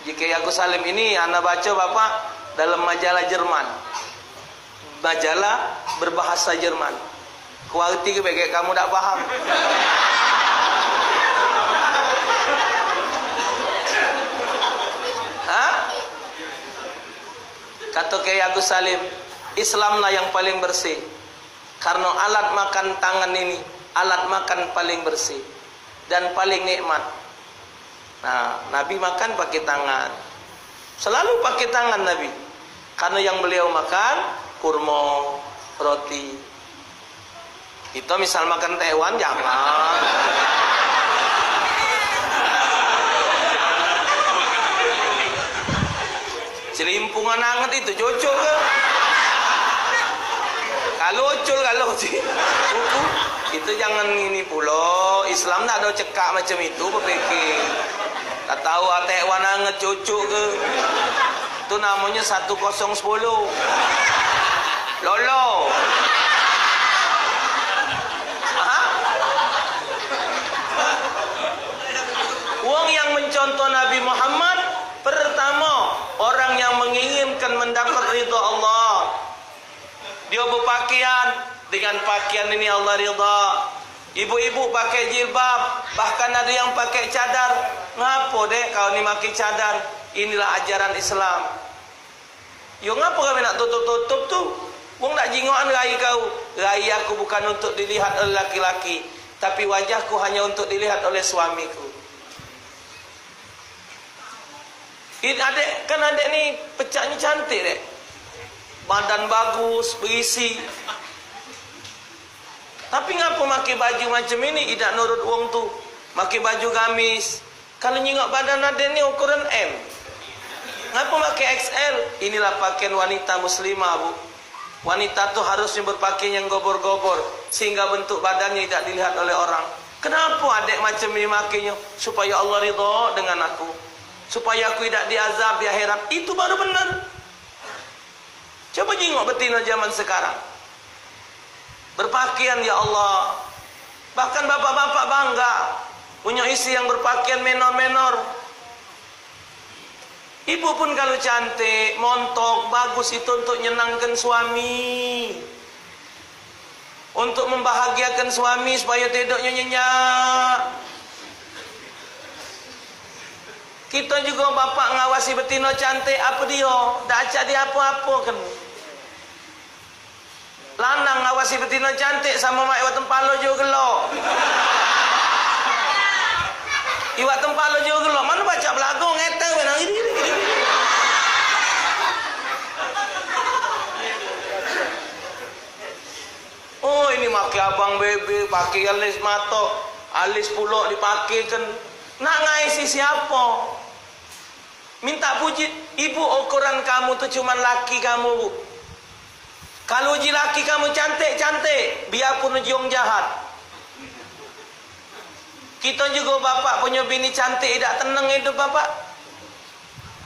Uji Kiai Agus Salim ini, ana baca bapak dalam majalah Jerman. Majalah berbahasa Jerman. Kuarti ke begek kamu dak paham. Hah? Kato Kiai Agus Salim, Islamlah yang paling bersih. Karena alat makan tangan ini, alat makan paling bersih dan paling nikmat. Nah, Nabi makan pakai tangan. Selalu pakai tangan Nabi. Karena yang beliau makan kurma, roti. Kita misal makan tekwan, jangan. Celimpungan anget itu cocok ke? Kalau ucul, kalau ucul. Itu jangan ini pulo. Islam tak ada cekak macam itu, berpikir. Tak tahu tekwan anget cocok ke? Itu namanya satu kosong sepuluh. Lolo. Hah? Wong yang mencontoh Nabi Muhammad, pertama, orang yang menginginkan mendapat ridha Allah. Dia berpakaian dengan pakaian ini Allah ridha. Ibu-ibu pakai jilbab, bahkan ada yang pakai cadar. Ngapo, Dek, kau ni pakai cadar? Inilah ajaran Islam. Yo, ngapo kami nak tutup-tutup tu? Wong nak jingokan rai kau. Rai aku bukan untuk dilihat oleh laki-laki, tapi wajahku hanya untuk dilihat oleh suamiku. Ini adek, kan adek ni pecaknyo cantik, Dek. Badan bagus, berisi. Tapi ngapo make baju macam ini, idak nurut wong tu? Make baju gamis. Kalau nyingok badan adek ni ukuran M. Ngapo make X L? Inilah pakaian wanita muslimah, Bu. Wanita tu harusnya berpakaian yang gobor-gobor, sehingga bentuk badannya tidak dilihat oleh orang. Kenapa adek macam ni makainya? Supaya Allah ridha dengan aku. Supaya aku tidak diazab di akhirat. Itu baru benar. Coba jingok betina zaman sekarang. Berpakaian, ya Allah. Bahkan bapak-bapak bangga punya istri yang berpakaian menor-menor. Ibu pun kalau cantik, montok, bagus itu untuk nyenangkan suami. Untuk membahagiakan suami supaya tidoknya nyenyak. Kita juga bapak ngawasi betina cantik apa dia, dak acak dia apa-apa kan. Lanang ngawasi betina cantik samo mak iwak tempalo jugo gelo. Iwak tempalo jugo gelo, mano pacak belago ngeteng menang ini, ini, ini. Oh, ini make abang bebe, pake alis mato, alis pulo dipake kan. Nak ngaisi siapo? Minta puji, ibu, ukuran kamu tu cuman laki kamu, Bu. Kalu uji laki kamu cantik, cantik, biarpun uji wong jahat. Kita juga bapak punya bini cantik, idak tenang hidup bapak.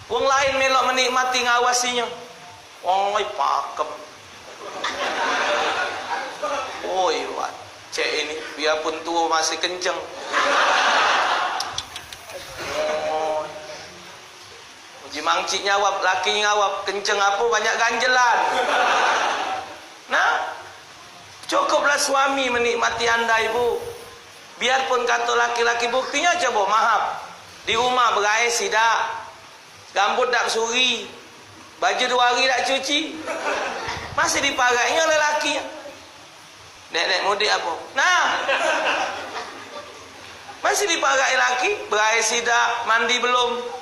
Wong lain melok menikmati ngawasinyo. Oi, pakem. Oi, wah, cek ini, biarpun tua masih kenceng. Oi. Uji mangcik nyawab, laki nyawab, kenceng apa, banyak ganjelan. Nah, cukuplah suami menikmati anda, Ibu. Biarpun kata laki-laki, buktinya coba, mahap. Di rumah berai sidak. Rambut dak besuri, baju dua hari dak cuci, masih diparaknyo oleh laki. Nek, nek mudik apo? Nah, masih diparak laki, berai sidak, mandi belum.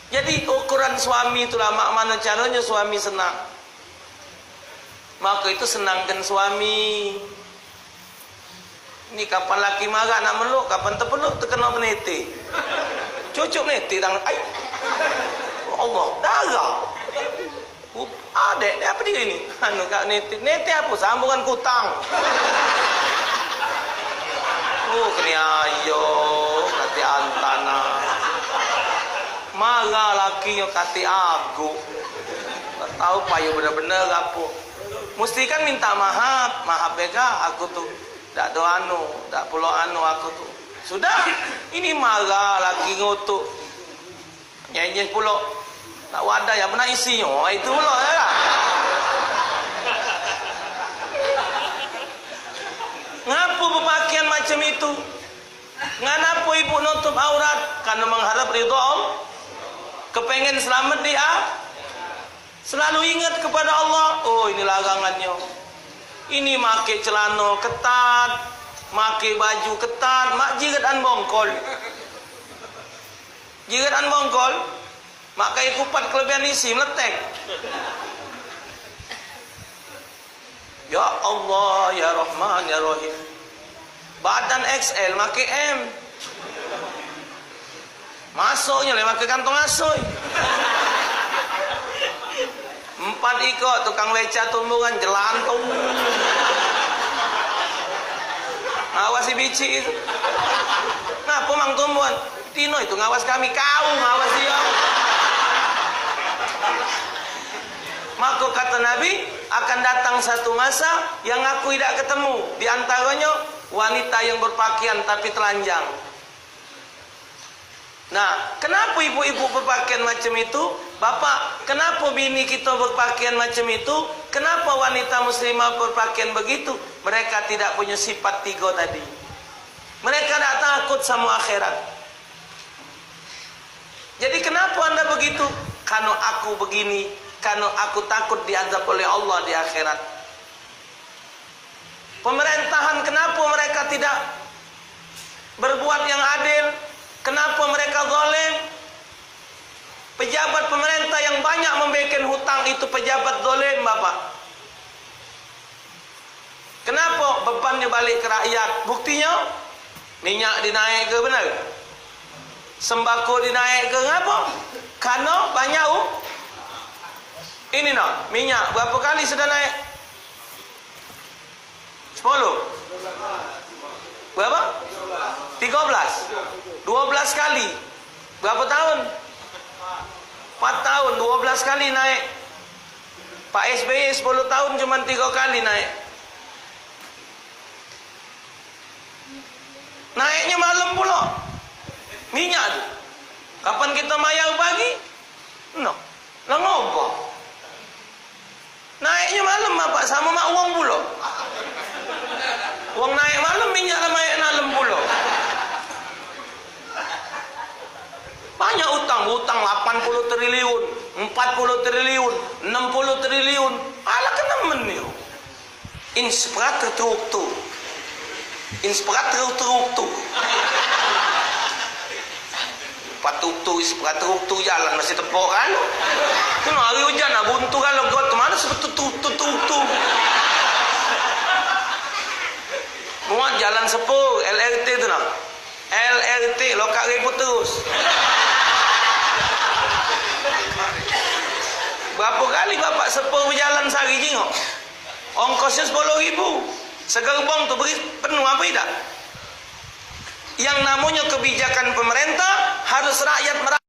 Jadi, ukuran suami itulah mak mano caronyo suami senang. Maka itu senangkan suami. Ni kapan laki marah nak meluk, kapan tepeluk tekeno peniti. Cucuk peniti tangan. Ai. Allah, darah. Adek, ni apa dia ni? Anu kak niti. Niti apa? Sambungan kutang. Oh, keni ayo, kati antana. Marah lakinyo kati aku. Tak tahu payu bener-bener apo. Musti kan minta mahap, mahap bega aku tu. Dak do anu, dak pulo anu aku tu. Sudah, ini marah laki ngutuk. Nyenyes pulo. Nak wadah yang pernah isinyo, itu pulo ya. Ngapo bepakaian macam itu? Nganapo ibu nutup aurat? Karena mengharap ridho Allah. Kepengen selamat di a-, Selalu ingat kepada Allah, oh, ini larangannyo. Ini make celano ketat, make baju ketat, mak jiretan bongkol. Jiretan bongkol, mak kai kupat kelebihan isi, meletek. Ya Allah, ya Rahman, ya Rahim. Badan X L make M. Masuknyo le make kantong asoy. Empat ikok tukang beca tumbuhan jelantung. Ngawasi bicik itu. Ngapo mang tumbuhan? Tino itu ngawas kami, kau ngawas dia. Maka kata Nabi, akan datang satu masa yang aku tidak ketemu. Di antaranya wanita yang berpakaian tapi telanjang. Nah, kenapa ibu-ibu berpakaian macam itu? Bapak, kenapa bini kita berpakaian macam itu? Kenapa wanita muslimah berpakaian begitu? Mereka tidak punya sifat tiga tadi. Mereka tidak takut sama akhirat. Jadi, kenapa anda begitu? Karena aku begini, karena aku takut diazab oleh Allah di akhirat. Pemerintahan, kenapa mereka tidak berbuat yang adil? Kenapa mereka zalim? Pejabat pemerintah yang banyak membuat hutang itu pejabat zalim, Bapak. Kenapa? Bebannyo balik ke rakyat. Buktinyo, minyak dinaik ke, benar? Sembako dinaik ke, ngapa? Karena banyak u-, ini no, minyak berapa kali sudah naik? Sepuluh. Berapa? Tiga belas. Dua belas kali. Berapa tahun? Empat tahun, dua belas kali naik. Pak S B Y sepuluh tahun cuman tiga kali naik. Naiknya malam pula. Minyak tu. Kapan kita mayar pagi? No. Lah ngopo? Naiknya malam, Bapak, sama mak uang pulo. Uang naik malam, minyak lah naik malam pulo. Banyak utang, utang lapan puluh triliun, empat puluh triliun, enam puluh triliun. Alah, kena menio. Inspirator truktu. Inspirator truktu. Patutu, inspirator truktu, jalan masih tepok kan. Kena hari hujan, nah, buntu kan, legot, mana sebetul truktu, truktu. Muat jalan sepur, L R T tu nah. L R T, lokak ribut terus. Berapa kali bapak sepur bejalan sehari jingok? Ongkosnya sepuluh ribu. Segerbong tu beri penuh apa tidak? Yang namanya kebijakan pemerintah harus rakyat merasa